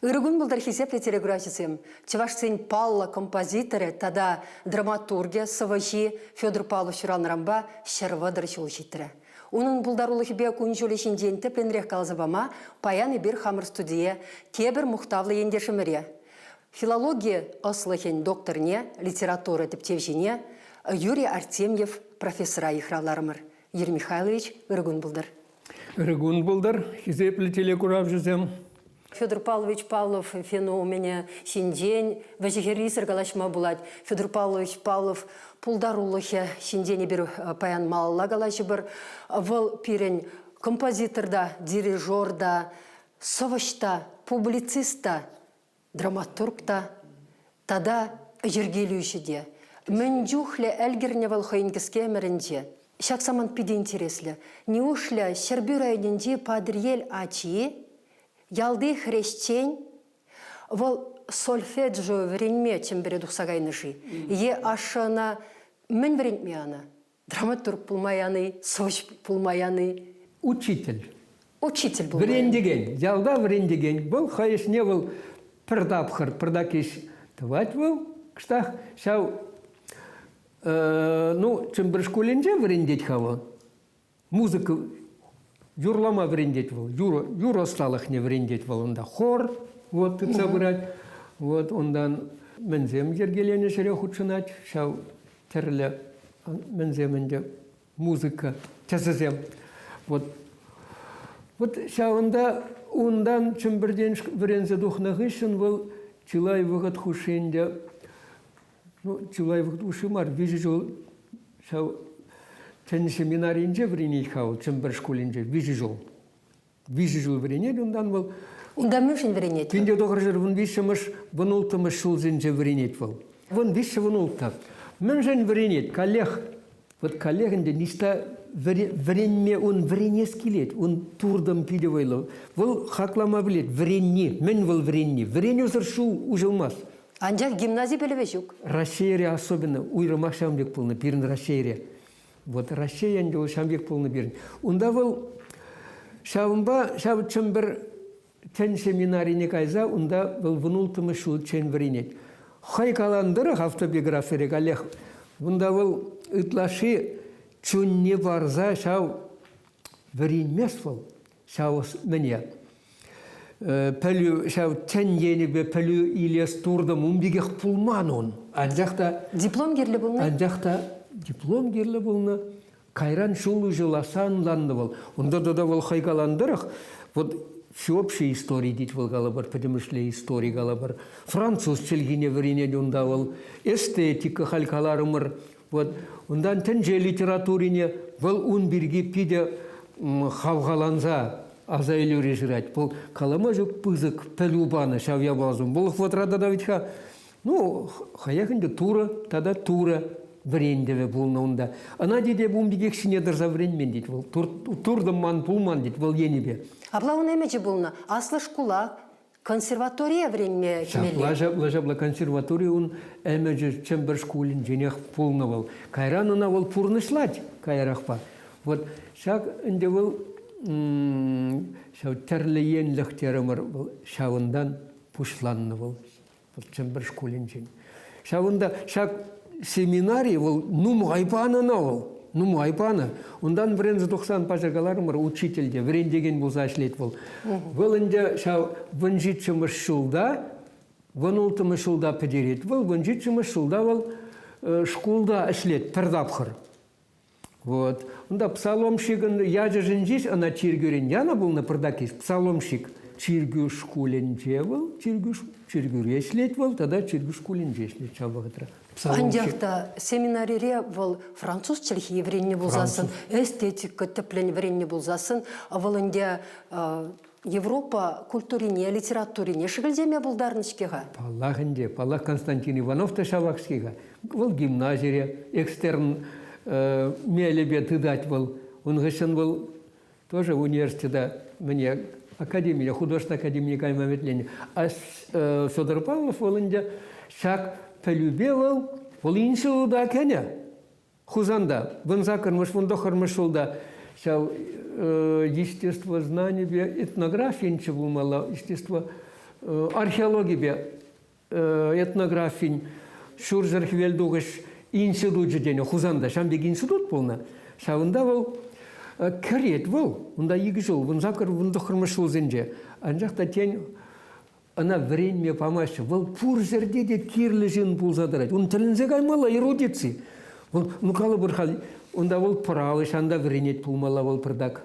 Ырӑ кун пултӑр, хисеплӗ телекуравҫӑсем! Чӑвашсен паллӑ композиторӗ тата драматургӗ, сӑвӑҫи Федор Павлов ҫуралнӑранпа 130 ҫул ҫитрӗ. Унӑн пултарулӑхӗпе кун-ҫулӗ ҫинчен тӗплӗнрех каласа пама паян эпир хамӑр студие тепӗр мухтавлӑ ентешӗмӗре, филологи ӑслӑхӗн докторне, литература тӗпчевҫине Юрий Артемьев профессора йыхравларӑмӑр. Юрий Михайлович, ырӑ кун пултӑр! Ырӑ кун пултӑр, хисеплӗ телекуравҫӑсем. Федор Павлович Павлов феноменӗ ҫинчен вӗҫӗ-хӗррисӗр калаҫма пулать. Федор Павлович Павлов пултарулӑхӗ ҫинчен эпир паян малалла калаҫӑпӑр. Вӑл пирӗн композитор та, дирижер та, сӑвӑҫ та, публицист та, драматург та тата йӗркелӳҫӗ те. Мӗн чухлӗ ӗлкӗрнӗ вӑл хӑйӗн кӗске ӗмӗрӗнче. Ҫак самант питӗ интереслӗ. Ниушлӗ Ҫӗрпӳ районӗнчи Патӑрьел ачи, ялти хресчен, вӑл сольфеджио вӗренме Чӗмпӗре тухса кайнӑ-ши? Е ашшӗ ӑна мӗн вӗрентме ӑна? Драматург пулма яни, сӑвӑҫ пулма яни. Учитель. Учитель пулма Вӗрентекен, ялта вӗрентекен. Вӑл хӑй ӗҫне вӑл пӗр тапхӑр, пӗр такиш тӑвать вӑл. Кӑштах ҫав, ну, Чӗмпӗр шкулӗнче вӗрентет-ха вӑл. Музыка юрлама вӗрентет вӑл, юрӑ, юрӑ ӑсталӑхне вӗрентет вӑл унта. Хор вот тытса пырать. Вот унтан мӗнсем йӗркеленӗ ҫӗре хутшӑнать ҫав тӗрлӗ мӗнсем ӗнтӗ музыка тӗсӗсем. Вот вот ҫавӑнта унтан Чӗмпӗртен вӗренсе тухнӑ хыҫҫӑн вӑл чылай вӑхӑт хушши ӗнтӗ ну, чылай вӑхӑт хушши мар, виҫӗ ҫул ҫав тӗн семинарийӗнче вӗренет-ха вӑл Чӗмпӗр шкулӗнче виҫӗ ҫул. Виҫӗ ҫул вӗренет унтан вӑл. Унта мӗншӗн вӗренет? 1913-мӗш, 16-мӗш ҫулсенче вӗренет вӑл. 13 16. Мӗншӗн вӗренет? Каллех, вот каллех ӗнтӗ ниҫта вӗренме ун вӗренес килет, ун туртӑм питӗ вӑйлӑ. Вӑл хаклама пӗлет, вӗренни, мӗн вӑл вӗренни? Вӗренӳсӗр ҫул уҫӑлмасть. Анчах гимнази пӗлӗвӗ ҫук. Раҫҫейре особенно уйрӑмах ҫавӑн пек пулнӑ пирӗн Раҫҫейре. Вот Раҫҫей ӗнтӗ вӑл ҫавӑн пек пулнӑ пирӗн. Унта вӑл ҫавӑнпа ҫав Чӗмпӗр тӗн семинарине кайса унта вӑл 16-мӗш ҫулччен вӗренет. Хӑй каланӑ тӑрӑх автобиографире каллех унта вӑл ытлашши чунне парса ҫав вӗренмест вӑл. Ҫав мӗне пӗлӳ ҫав тӗн енӗпе пӗлӳ илес туртӑм ун пекех пулман ун. Анчах та диплом кирлӗ пулнӑ. Анчах та диплом кирлӗ пулнӑ. Кайран ҫул уҫӑласса ӑнланнӑ вӑл. Унта тата вӑл хӑй каланӑ тӑрӑх вот всеобщая история тет вӑл калӑпӑр, пӗтӗмӗшле истори калӑпӑр. Француз чӗлхине вӗренет унта вӑл. Эстетика халь каларӑмӑр. Вот унтан тӗнче литературине вӑл ун пирки питӗ хавхаланса аса илӳре ҫырать. Вӑл калама ҫук пысӑк пӗлӳ панӑ ҫав япаласем. Вӑл вӑхӑтра тата вӗт-ха, ну, хӑех ӗнтӗ Турӑ тата Турӑ вӗрентӗвӗ пулнӑ унта. Ӑна тете ун пекех ҫине тӑрса вӗренмен тет вӑл. Туртӑм ман пулман тет вӑл енӗпе. Апла ун ӗмӗчӗ пулнӑ. Аслӑ шкула Консерваторие вӗренме кӗмелле. Ҫапла, ҫапла, ҫапла. Консерватори ун ӗмӗчӗ Чӗмпӗр шкулӗнченех пулнӑ вӑл. Кайран ӑна вӑл пурнӑҫлать каярахпа. Вот ҫак ӗнтӗ вӑл ҫав тӗрлӗ енлӗх терӗмӗр, вӑл ҫавӑнтан пуҫланнӑ вӑл Чӗмпӗр шкулӗнчен. Ҫавӑнта ҫак семинари вӑл нумай панӑ ӑна вӑл. Нумай панӑ. Унтан вӗренсе тухсан пача каларӑмӑр, учитель те, вӗрентекен пулса ӗҫлет вӑл. Вӑл ӗнтӗ ҫав 17-мӗш ҫулта, 16-мӗш ҫулта пӗтерет вӑл, 17-мӗш ҫулта вӑл шкулта ӗҫлет пӗр тапхӑр. Вот. Унта псаломщикӑн ячӗшӗн ҫеҫ ӑна чиркӳрен янӑ пулнӑ пӑртак псаломщик. Чиркӳ шкулӗнче вӑл, чиркӳ, чиркӳре ӗҫлет вӑл тата чиркӳ шкулӗнче ӗҫлет ҫав вӑхӑтра. Анчах та семинарире вӑл француз чӗлхи вӗреннӗ пулсассӑн, эстетика тӗплӗн вӗреннӗ пулсассӑн, вӑл ӗнтӗ Европа культурине, литературине шӗкӗлчеме пултарнӑ-ҫке-ха. Паллах ӗнтӗ, паллах Константин Иванов та ҫавах-ҫке-ха. Вӑл гимназире экстерн мелӗпе тытать вӑл. Ун хыҫҫӑн вӑл тоже университета мӗне академине, художественной академине кайма ӗмӗтленнӗ. А Федор Павлов вӑл ӗнтӗ ҫак пӗлӳпе вӑл вӑл института кӗнӗ. Хусанта 18-мӗш, 19-мӗш ҫулта ҫав естествознанипе этнографинче пулмалла, естество. археологипе этнографин Ҫурҫӗр Хӗвелтухӑҫ институчӗ тенӗ Хусанта ҫавӑн пек институт пулнӑ. Ҫавӑнта вӑл кӗрет вӑл. Унта икӗ ҫул, 18 19-мӗш ҫулсенче. Анчах та тен ӑна вӗренме памаҫҫӗ. Вӑл пур ҫӗрте те кирлӗ ҫын пулса тӑрать. Ун тӗлӗнсе каймалла эрудици. Вӑл, ну калӑпӑр халь, унта вӑл право ҫанта вӗренет пулмалла вӑл пӗртак.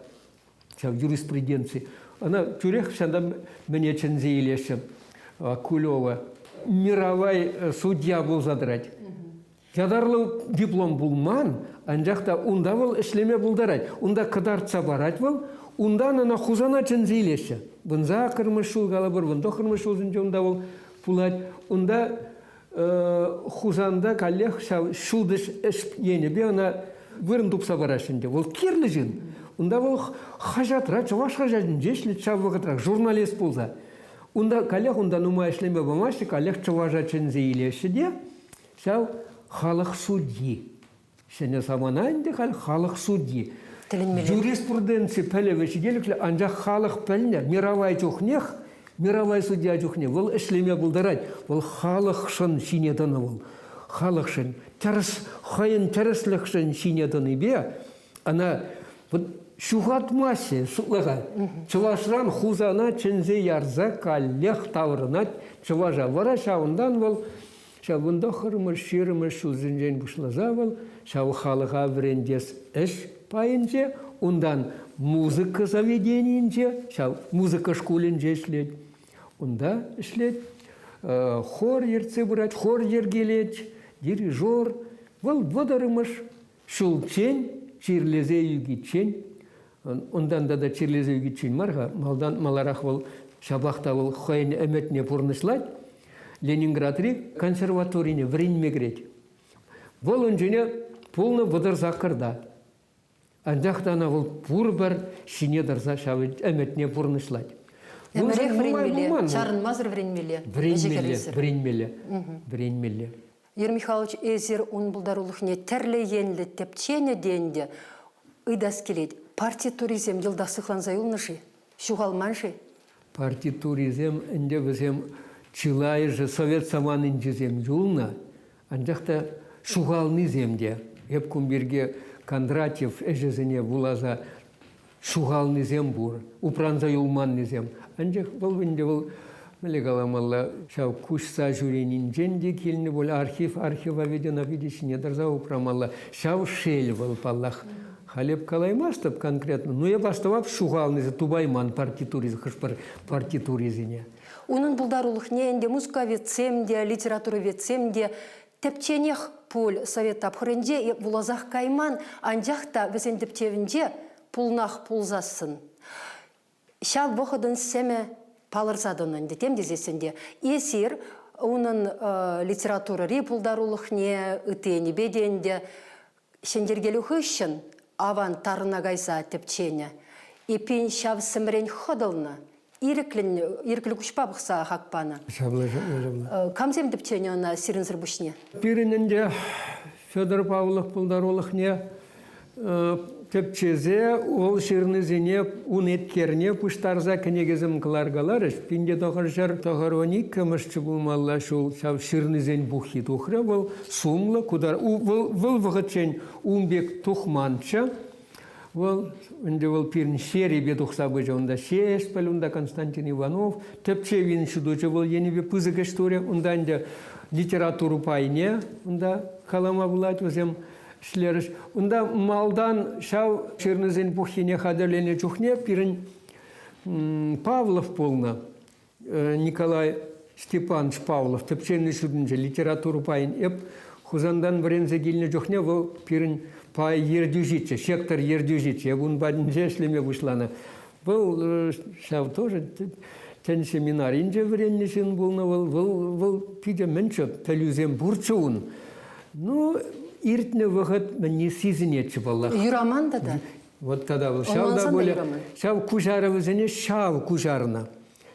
Ҫав юриспруденци. Ӑна тӳрех ҫанта мӗне чӗнсе илеҫҫӗ. Кулева. Мировай судья пулса тӑрать. Ятарлӑ диплом пулман, анчах та унта вӑл ӗҫлеме пултарать. Унта кӑтартса парать вӑл, унтан ӑна Хусана чӗнсе илеҫҫӗ. 18-мӗш ҫул калӑпӑр, 19-мӗш ҫулсенче унта вӑл пулать. Унта Хусанта каллех ҫав ҫутӗҫ ӗҫ енӗпе ӑна вырӑн тупса параҫҫӗ ӗнтӗ. Вӑл кирлӗ ҫын. Унта вӑл хаҫатра, чӑваш хаҫатӗнче ӗҫлет ҫав вӑхӑтрах, журналист пулса. Унта каллех унта нумай ӗҫлеме памаҫҫӗ, каллех чӑваша чӗнсе илеҫҫӗ те Ҫав халӑх судйи. Ҫӗнӗ самана ӗнтӗ халь халӑх судйи. Тӗлӗнмелле. Юриспруденци пӗлӗвӗ ҫителӗклӗ, анчах халӑх пӗлнӗ мировай чухнех, мировай судья чухне вӑл ӗҫлеме пултарать. Вӑл халӑхшӑн ҫине тӑнӑ вӑл. Халӑхшӑн, тӗрӗс, хӑйӗн тӗрӗслӗхшӗн ҫине тӑнипе ӑна вот ҫухатмаҫҫӗ шутлаха. Чӑвашран Хусана чӗнсе ярса каллех таврӑнать чӑваша. Вара ҫавӑнтан вӑл Ҫавӑнта хӑрмӑш, ҫирӗмӗш ҫулсенчен пуҫласа вӑл ҫав халӑха вӗрентес ӗҫ пайӗнче, унтан музыка заведенийӗнче, ҫав музыка шкулӗнче ӗҫлет. Унта ӗҫлет, хор ертсе пырать, хор йӗркелет, дирижер. Вӑл вӑтӑрмӗш ҫулччен чирлесе ӳкиччен Унтан тата чирлесе ӳкиччен мар-ха, малтан маларах вӑл ҫапах та вӑл хӑйӗн ӗмӗтне пурнӑҫлать. Ленинградри консерваторине вӗренме кӗрет. Вӑл ун чухне пулнӑ 38-та. Анчах та ӑна вӑл пурпӗр ҫине тӑрса ҫав ӗмӗтне пурнӑҫлать. Ӗмӗрех вӗренмелле, чарӑнмасӑр вӗренмелле. Вӗренмелле, вӗренмелле, вӗренмелле. Юрий Михайлович, эсир ун пултарулӑхне тӗрлӗ енлӗ тӗпченӗ те ӗнтӗ. Ыйтас килет, партитурисем йӑлтах сыхланса юлнӑ-ши? Ҫухалман-ши? Партитурисем ӗнтӗ вӗсем чылайӑшӗ совет саманинчисем юлнӑ, анчах та ҫухалнисем те. Эп кун пирки Кондратьев ӗҫӗсене вуласа ҫухалнисем пур, упранса юлманнисем. Анчах вӑл ӗнтӗ вӑл мӗнле каламалла, ҫав куҫса ҫӳренинчен те килнӗ пуль архив, архива ведь ӑна питӗ ҫине тӑрса упрамалла. Ҫав шел вӑл, паллах. Халь эп калаймастӑп конкретно, но эп астӑвап ҫухалнисем тупайман партитурисем, хӑш-пӗр партитурисене. Унӑн пултарулӑхне ӗнтӗ мускавецсем те, литературоведсем те тӗпченех пуль совет тапхӑрӗнче вуласах кайман, анчах та вӗсен тӗпчевӗнче пулнах пулсассӑн. Ҫав вӑхӑтӑн сӗмӗ палӑрса тӑнӑ ӗнтӗ тем тесессӗн те. Эсир унӑн литературӑри пултарулӑхне ытти енӗпе те ӗнтӗ ҫӗнтеркелӳ хыҫҫӑн аван тарӑна кайса тӗпченӗ. Эппин ҫав сӗмрен хӑтӑлнӑ, ирӗклӗн ирӗклӗ куҫпа пӑхса хак панӑ. Ҫапла, ҫапла, ҫапла. Камсем тӗпченӗ ӑна сирӗнсӗр пуҫне? Пирӗн ӗнтӗ Федор Павлов пултарулӑхне тӗпчесе вӑл ҫырнисене ун еткерне пуҫтарса кӗнекесем кӑларкаларӗҫ. 1992-мӗшчӗ пулмалла ҫул ҫав ҫырнисен пуххи тухрӗ. Вӑл сумлӑ, вӑл, вӑл вӑхӑтчен ун пек тухманччӗ. Вӑл ӗнтӗ вӑл пирӗн серипе тухса пычӗ. Унта Ҫеҫпӗл, унта Константин Иванов, тӗпчев институчӗ вӑл енӗпе пысӑк ӗҫ турӗ. Унта ӗнтӗ литература пайне унта калама пулать вӗсем ӗҫлерӗҫ. Унта малтан ҫав ҫырнисен пуххине хатӗрленӗ чухне пирӗн Павлов пулнӑ. Николай Степанович Павлов тӗпченӗ ҫутӗнче литература пайӗн эп Хусантан вӗренсе килнӗ чухне вӑл пирӗн пай ертӳҫиччӗ, сектор ертӳҫиччӗ. Эп ун патӗнче ӗҫлеме пуҫланӑ. Вӑл ҫав тоже тӗн семинаринче вӗреннӗ ҫын пулнӑ вӑл. Вӑл, вӑл питӗ мӗнччӗ, пӗлӳсем пурччӗ ун. Ну, иртнӗ вӑхӑт мӗнне сисӗнетчӗ паллах. Юраман тата? Вот тата вӑл ҫав та пулӗ. Ҫав куҫарӑвӗсене ҫав куҫарнӑ.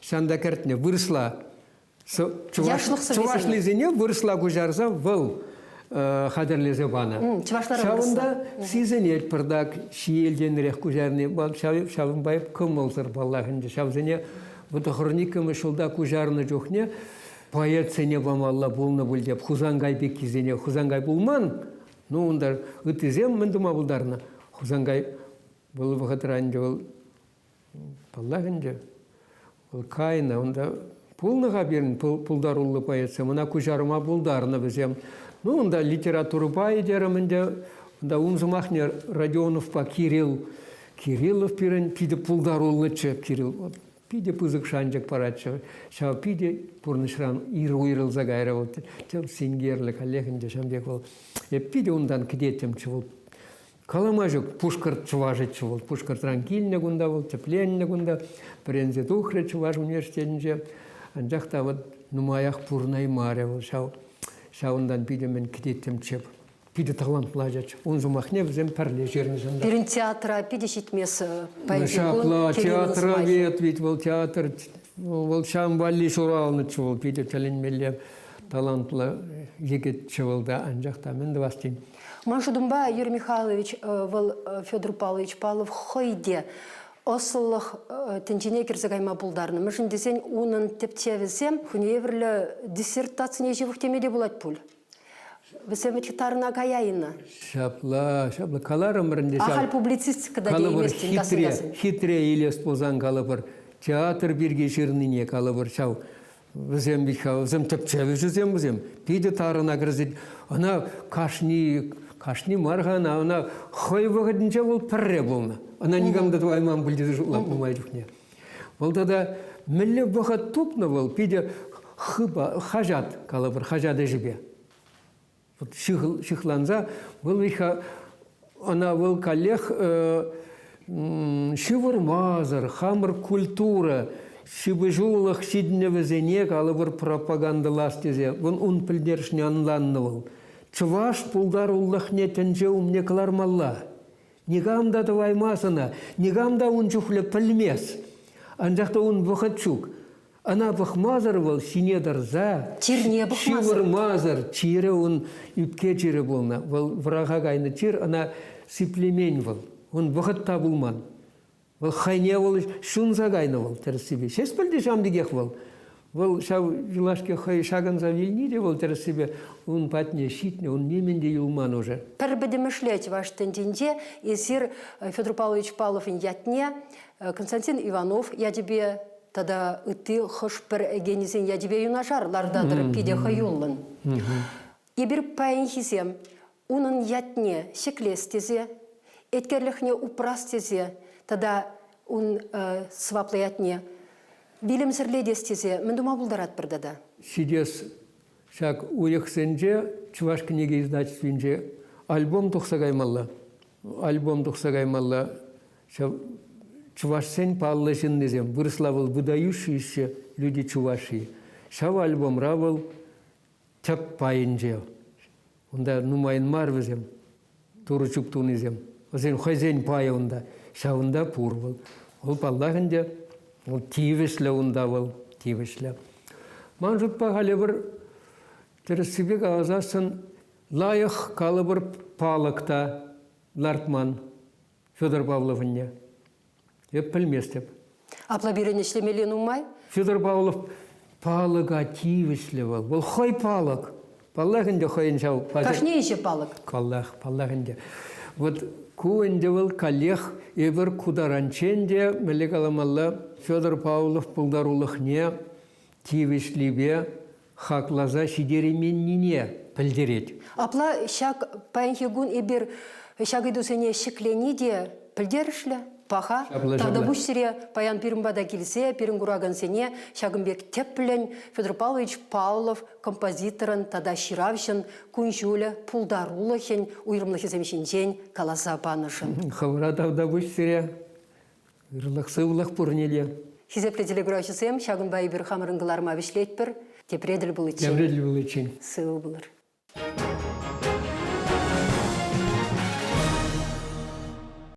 Ҫанта кӗртнӗ вырӑсла. Чӑваш, чӑвашлисене вырӑсла куҫарса вӑл хатӗрлесе панӑ. Ҫавӑнта сисӗнет пӑртак ҫиелтенрех куҫарни. Ҫавӑнпа кӑмӑлсӑр паллах ӗнтӗ. Ҫавсене. Вӑтӑхӑрниккӗмӗш ҫулта куҫарнӑ чухне поэтсене памалла пулнӑ пуль теп, Хусанкай пеккисене. Хусанкай пулман, ну унта ыттисем мӗн тума пултарнӑ? Хусанкай вӑл вӑхӑтра ӗнтӗ вӑл Паллах ӗнтӗ, вӑл кайнӑ. Унта пулнӑ-ха пирӗн пултаруллӑ поэтсем, ӑна куҫарма пултарнӑ вӗсем. Ну, унта литературӑпа терӗм ӗнтӗ. Унта ун сӑмахне Родионовпа Кирилл Кириллов пирӗн питӗ пултаруллӑччӗ. Кирилл питӗ пысӑк шанчӑк паратчӗ. Ҫав питӗ пурнӑҫран ир уйрӑлса кайрӗ вӑл. Тем синкерлӗ каллех ӗнтӗ ҫавӑн пек вӑл. Эп питӗ унтан кӗтеттӗмччӗ вӑл. Калама ҫук, пушкӑрт чӑвашӗччӗ вӑл. Пушкӑртран килнӗ кунта вӑл, тӗпленнӗ кунта, вӗренсе тухрӗ чӑваш университетӗнче. Анчах та вот нумаях пурӑнаймарӗ вӑл ҫав. Ҫавӑнтан питӗ мӗн кӗтеттӗмччӗ. Питӗ талантлӑ ачаччӗ. Ун сӑмахне вӗсем пӗрле ҫырнӑ. Пирӗн театра питӗ ҫитмес паянхи кун. Ҫапла, театра вет, ведь вӑл театр, вӑл ҫавӑн валли ҫуралнӑччӗ вӑл, питӗ тӗлӗнмелле талантлӑ йӗкӗтчӗ вӑл та. Анчах та мӗн тӑвас тен. Ман шутӑмпа, Юрий Михайлович, вӑл Федор Павлович Павлов хӑй те ӑслӑлӑх тӗнчине кӗрсе кайма пултарнӑ. Мӗншӗн тесен унӑн тӗпчевӗсем хӑйне евӗрлӗ диссертацине ҫывӑх теме те пулать пуль. Вӗсем вӗт тарӑна каяйнӑ. Ҫапла, ҫапла каларӑмӑр ӗнтӗ. Ахаль публицистика та калӑпӑр, хитре, хитре илес пулсан калӑпӑр, театр пирки ҫырнине калӑпӑр ҫав Вӗсем вӗт-ха, вӗсем тӗпчевҫӗсем вӗсем. Питӗ тарӑна кӗрсе ӑна кашни кашни мар-ха ӑна, ӑна хӑй вӑхӑтӗнче вӑл пӗрре пулнӑ. Ӑна никам та тӑвайман пуль тесе шутлап нумай чухне. Вӑл тата мӗнле вӑхӑт тупнӑ вӑл питӗ хыпа, хаҫат, калӑпӑр, хаҫат ӗҫӗпе. Вот ҫыхланса вӑл вӗт-ха ӑна вӑл каллех ҫывӑрмасӑр хамӑр культура ҫыпӑҫулӑх ҫитӗнӗвӗсене калӑпӑр пропагандӑлас тесе вӑл ун пӗлтерӗшне ӑнланнӑ вӑл. Чӑваш пултарулӑхне тӗнче умне кӑлармалла. Никам та тӑваймас ӑна, никам та ун чухлӗ пӗлмес. Анчах та ун вӑхӑт ҫук. Ӑна пӑхмасӑр вӑл ҫине тӑрса, чирне пӑхмасӑр, ҫывӑрмасӑр чирӗ ун ӳпке чирӗ пулнӑ. Вӑл вӑраха кайнӑ чир, ӑна сиплемен вӑл. Ун вӑхӑт та пулман. Вӑл хӑйне вӑл ҫунса кайнӑ вӑл тӗрӗссипе. Ҫеҫпӗл те ҫавӑн пекех вӑл. Вӑл ҫав юлашки хӑй ҫакӑнса вилни те вӑл тӗрӗссипе ун патне ҫитнӗ, ун нимӗн те юлман уже. Пӗр пӗтӗмӗшле чӑваш тӗнчинче эсир Федор Павлович Павловӑн ятне Константин Иванов ячӗпе тата ытти хӑш-пӗр генисен ячӗпе юнашар лартатӑр питӗ хӑюллӑн. Эпир паянхисем унӑн ятне ҫӗклес тесе, еткерлӗхне упрас тесе тата ун сӑваплӑ ятне вилӗмсӗрлетес тесе мӗн тума пултаратпӑр тата? Ҫитес ҫак уйӑхсенче Чӑваш кӗнеке издательствинче альбом тухса каймалла. Альбом тухса каймалла. Ҫав чӑвашсен паллӑ ҫыннисем, вырӑсла вӑл выдающиеся люди Чувашии. Ҫав альбомра вӑл тӗп пайӗнче. Унта нумайӑн мар вӗсем, Турӑ чуп тунисем. Вӗсен хӑйсен пайӗ унта. Ҫавӑнта пур вӑл. Вӑл, паллах ӗнтӗ, вӑл тивӗҫлӗ унта вӑл, тивӗҫлӗ. Ман шутпа халӗ пӗр тӗрӗссипе каласассӑн лайӑх калӑпӑр палӑк та лартман. Федор Павловӑнне. Эп пӗлместӗп. Апла пирӗн ӗҫлемелли нумай? Федор Павлов палӑка тивӗҫлӗ вӑл. Вӑл хӑй палӑк. Паллах ӗнтӗ хӑйӗн ҫав... Кашни ӗҫӗ палӑк. Паллах, паллах ӗнтӗ. Вот ку ӗнтӗ вӑл каллех эпир ку таранччен те, мӗнле каламалла, Федор Павлов пултарулӑхне тивӗҫлипе хакласа ҫитерейменнине пӗлтерет. Апла ҫак паянхи кун эпир ҫак ыйтусене ҫӗклени те пӗлтерӗшлӗ, паха. Тавтапуҫ сире паян пирӗн пата килсе пирӗн куракансене ҫакӑн пек тӗплӗн Федор Павлович Павлов композиторӑн тата ҫыравҫӑн кун-ҫулӗ, пултарулӑхӗн уйрӑмлӑхӗсем ҫинчен каласа панӑшӑн. Хӑвӑра тавтапуҫ сире. Ырлӑх-сывлӑх пурне те. Хисеплӗ телекуравҫӑсем, ҫакӑнпа эпир хамӑрӑн кӑларӑма вӗҫлетпӗр. Тепре тӗл пуличчен. Тепре тӗл пуличчен. Сывӑ пулӑр.